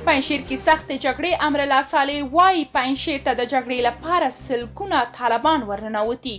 پنجشیر کې سختې جګړې، امرالله صالح وايي پنجشیر ته د جګړې لپاره سلګونه طالبان ورننوتي.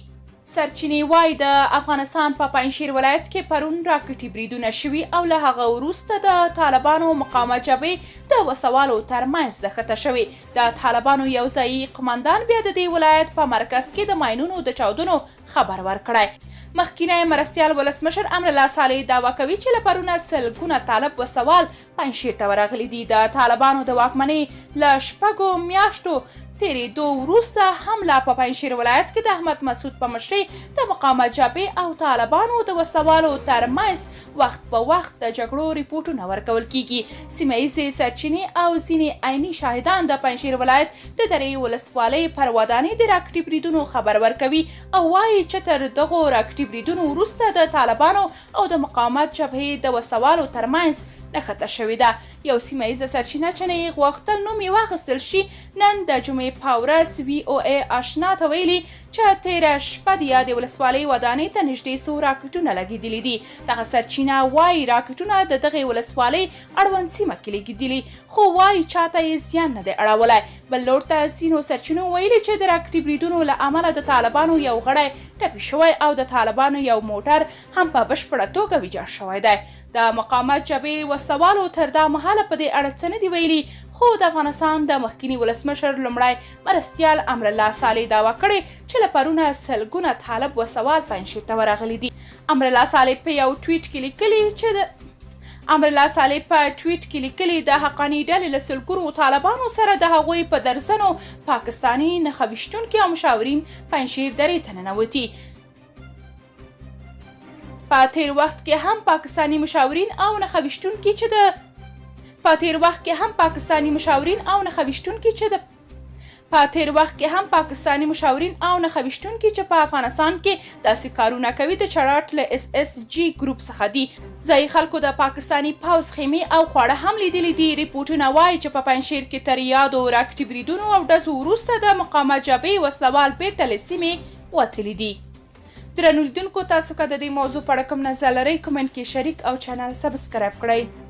سرچینې وايي د افغانستان په پنجشیر ولایت کې پرون راکټي بریدونه شوي او له هغه وروسته د طالبانو مقاومت جبهې د وسلوالو ترمنځ نښته شوې. د طالبانو یو ځايي قومندان بیا د دې ولایت په مرکز کې د ماینونو د چاودنو خبر ورکړی. مخکینی مرستیال ولسمشر امرالله صالح دعوه کوي چې له پرونه سلګونه طالب وسلوال پنجشیر ته ورغلي دي. د طالبانو د واکمنۍ له شپږو میاشتو تېرېدو وروسته هم لا په پنجشیر ولایت کې د احمد مسعود په مشرۍ د مقاومت جبهې او طالبانو د وسلوالو ترمنځ وخت په وخت د جګړو رپوټونه ورکول کیږي. سیمه ییزې سرچینې او ځینې عیني شاهدان د پنجشیر ولایت د درې ولسوالۍ پر ودانۍ د راکټي بریدونو خبر ورکوي او وايي چې تر دغو راکټي بریدونو وروسته د طالبانو او د مقاومت جبهې د وسلوالو ترمنځ نښته شوې ده. یو سیمه ییزه سرچینه چې نه یې غوښتل نوم یې واخیستل شي، نن د جمعې په ورځ وي او ای آشنا ته ویلي چې تېره شپه د یادې ولسوالۍ ودانۍ ته نږدې څو راکټونه لګېدلي دي. دغه سرچینه وايي، راکټونه د دغې ولسوالۍ اړوند سیمه کې لګېدلي، خو وايي چاته یې زیان نه دی اړولی. بل لور ته ځینو سرچینو ویلي چې د راکټي بریدونو له امله د طالبانو یو غړی ټپي شوی او د طالبانو یو موټر هم په بشپړه توګه ویجاړ شوی دی. د مقاومت جبهې وسلهوالو تر دا مهاله په دې اړه څه نه دي ویلي، خو د افغانستان د مخکیني ولسمشر لومړی مرستیال امرالله صالح دعوه کړې چې له پرونه سلګونه طالب وسلهوال پنجشیر ته ورغلي دي. امرالله صالح په یو ټویټ کې لیکلي چې د امرالله صالح په ټویټ کې لیکلي، د حقاني ډلې له سلګونو طالبانو سره د هغوی په درځنو پاکستاني نښه ویشتونکي او مشاورین پنجشیر درې ته ننوتي. په تیر وخت کې هم پاکستاني مشاورین او نښه ویشتونکي چې د په تیر وخت کې هم پاکستاني مشاورین او نښه ویشتونکي چې د په تیر وخت کې هم پاکستاني مشاورین او نښه ویشتونکي چې په افغانستان کې داسې کارونه کوي د چړاټ له اس اس جي ګروپ څخه دي. ځایي خلکو د پاکستاني پوځ خیمې او خواړه هم لیدلي دي. رپوټونه وايي چې په پنجشیر کې تر یادو راکټي بریدونو او ډزو وروسته د مقاومت جبهې وسله وال بیرته له سیمې وتلي دي. درنو لیدونکو تاسو که د دې موضوع په اړه کوم نظر لرئ کومنټ کې شریک او چینل سبسکرایب کړئ.